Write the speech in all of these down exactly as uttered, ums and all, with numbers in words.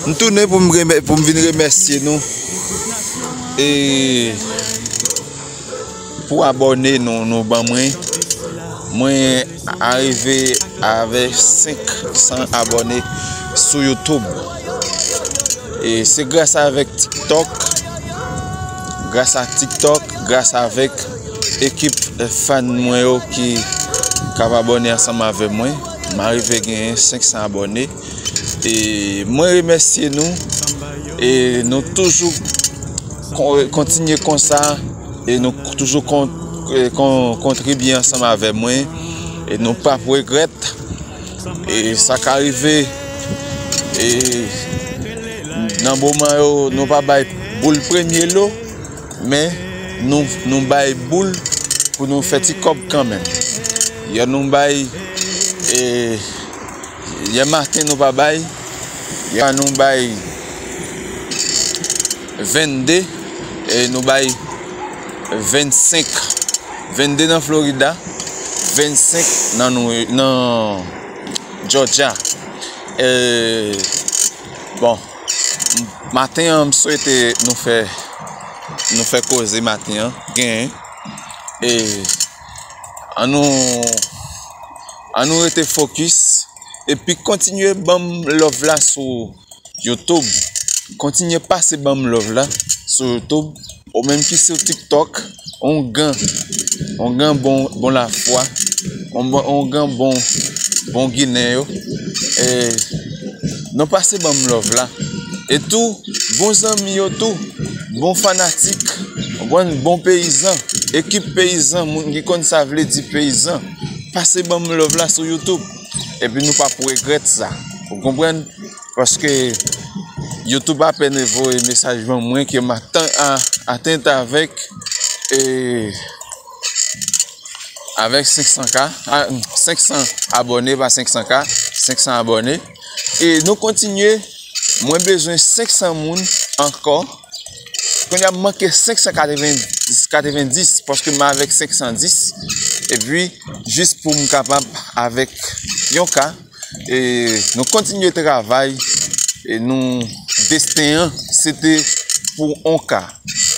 M tounen pou m remè-, pou m vin remèsye nou. E pou abòne nou, nou ban mwen. Mwen arive avè senk san abòne sou YouTube. E se gras avèk TikTok, gras a TikTok, gras avèk ekip fan mwen yo ki k ap abòne ansanm avè mwen. M arive genyen senk san abòne. E mwen remèsye nou. E nou toujou kon-, kontinye konsa. E nou toujou kon-, e kon-, kontribye ansanm avè mwen. E nou p ap regrèt. E sa ka rive. E nan moman yo, nou pa bay boul premye lo. Men nou, nou bay boul pou nou fè ti kòb kanmenm. Yè nou bay, e, yè maten nou pa bay, yè nou bay vennde, e nou bay vennsenk. Vennde nan Florida, vennsenk nan, nan Georgia. E, bon, maten an, m swete nou fè, nou fè koze maten an, genyen. E ann nou, ann nou rete fokis, epi kontinye ban m love la sou YouTube. Kontinye pase ban m love la sou YouTube. Ou menm ki sou TikTok, ongan, ongan bon, bon lafwa, ongan, ongan bon, bon Ginen yo. E nou pase ban m love la. E tou, bon zanmi yo tou, bon fanatik, bon, bon peyizan, ekip peyizan, moun ki konn sa vle di peyizan, pase ban m love la sou YouTube. Epi nou p ap regrèt sa. Ou konprann? Paske YouTube apèn voye mesaj ban mwen ke m aten-, a-, atteint avèk, e, avèk senk san K, a, senk san abòne, pa senk san K, senk san abòne. E nou kontinye, mwen bezwen senk san moun ankò. Kounye a m manke senk san katrevenndis, katrevenndis, paske m avèk senk san dis. Epi, jis pou m kapab avèk yon K, e nou kontinye travay, e nou, desten an, se te pou yon K.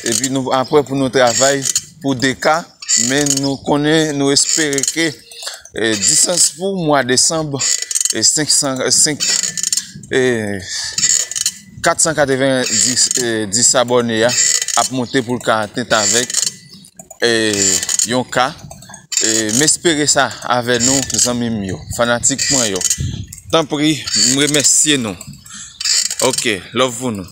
Epi nou, apre pou nou travay pou de K, men nou konnen, nou espere ke, e, distans pou mwa desanm, e, senk san, senk, e, kat san katrevenndis, e, dis abòne a ap monte pou l ka atent avèk, e, yon K. E, m espere sa avè nou, zanmi m yo, fanatik mwen yo. Tanpri, m remèsye nou. Ok, love pou nou.